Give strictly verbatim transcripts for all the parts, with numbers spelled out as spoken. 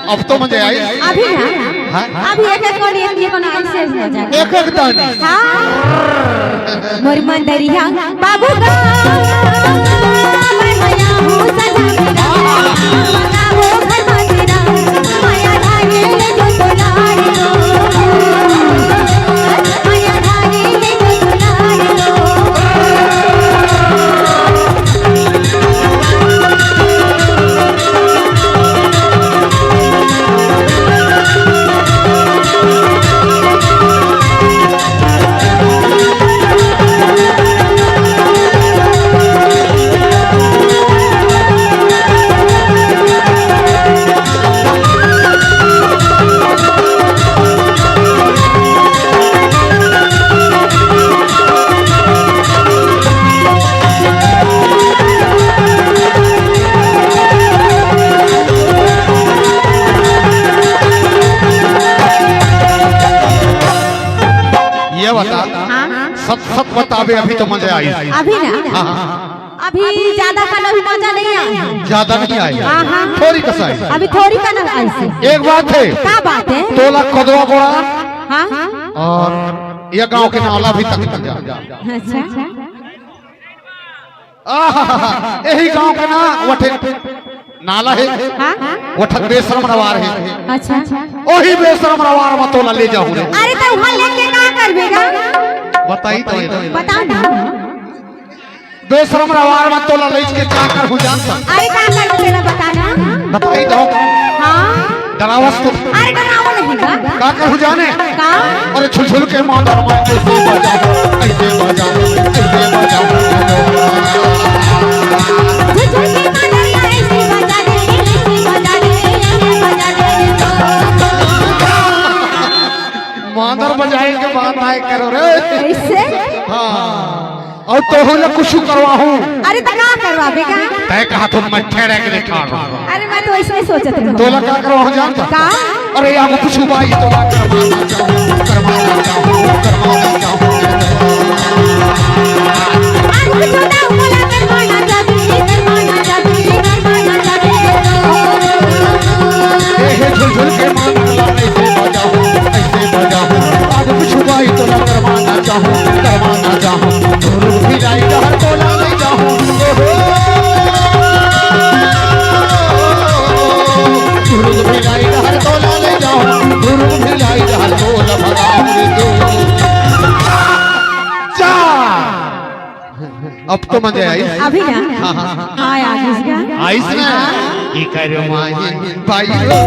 अब तो मजा आई। अभी ना। हाँ? अभी एक एक कोनी, एक एक कोनी ऐसे ही हो जाए। एक एक दानी। हाँ। मोर मंदरिया बाबू का, मैं मया हूँ सजा मेरा, वो घर मंदिरा, मया धागे ले जो तोला रे लो, मया धागे ले जो तोला रे लो। ये बता, हाँ, हाँ। सच सच बताबे, अभी तो मजा आई। अभी ना? हाँ, हाँ। अभी ज्यादा कन अभी मजा नहीं आया। ज्यादा नहीं आया। हाँ, हाँ। थोड़ी कस आय। अभी थोड़ी कन आय से। एक बात हे। का बात हे? तोला कदवा गोड़ा। हाँ। अउ ये गांव के नाला भी तक जा। अच्छा। आहा, यही गांव के ना वठे नाला हे। हाँ? वठक बेसरम रवार हे। अच्छा। वही बेसरम रवार म तोला ले जाहूं रे। अरे तो वहां लेके का करबे गा? बताई तो। बता ना। बेसरम रवार म तोला लइच के का करहूं जानत? अरे का करबे तेला बता ना। बताई तो। हाँ। डरावस तो। अरे डरावो नहीं का? का करहूं जाने? का? अरे झुलझुल के मांदर म ऐसे बजा, ऐसे बजा, ऐसे बजा। झुलझुल के मांदर म ऐसे बजा दे, ऐसे बजा दे, ऐसे बजा दे। मांदर बजाए के बात आय करो रे। कैसे? हाँ। अउ तोहू ला कुछु करवाहूं। अरे त का करवाबे गा? तैं कहा तो मैं ठहरे के नहीं खा रहा। अरे मैं तो ऐसे ही सोचत रहूं। तोला का करवाहूं जानत? का? अरे या कुछु बाई तोला करवाना चाहूं, करवाना चाहूं, करवाना चाहूं। आगू कुछु ना बोला करवाना चाहूं, करवाना चाहूं, करवाना चाहूं। ए हे झुलझुल के मांदर ला ऐसे बजाहूं, ऐसे बजाहूं। आगू कुछु बाई तोला करवाना चाहूं, करवाना चाहूं। भुरुग भिलाई डहर तोला ले जाहूं। ओहो। भुरुग भिलाई डहर तोला ले जाहूं। भुरुग भिलाई डहर तोला भगाऊं रे तू। जा। अब तो मजा आइस। अभी ना? हाँ, हाँ, हाँ। हाँ, आ गइस गा। आइस ना? हाँ। ई करे माही भाई हो।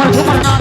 कुछु करना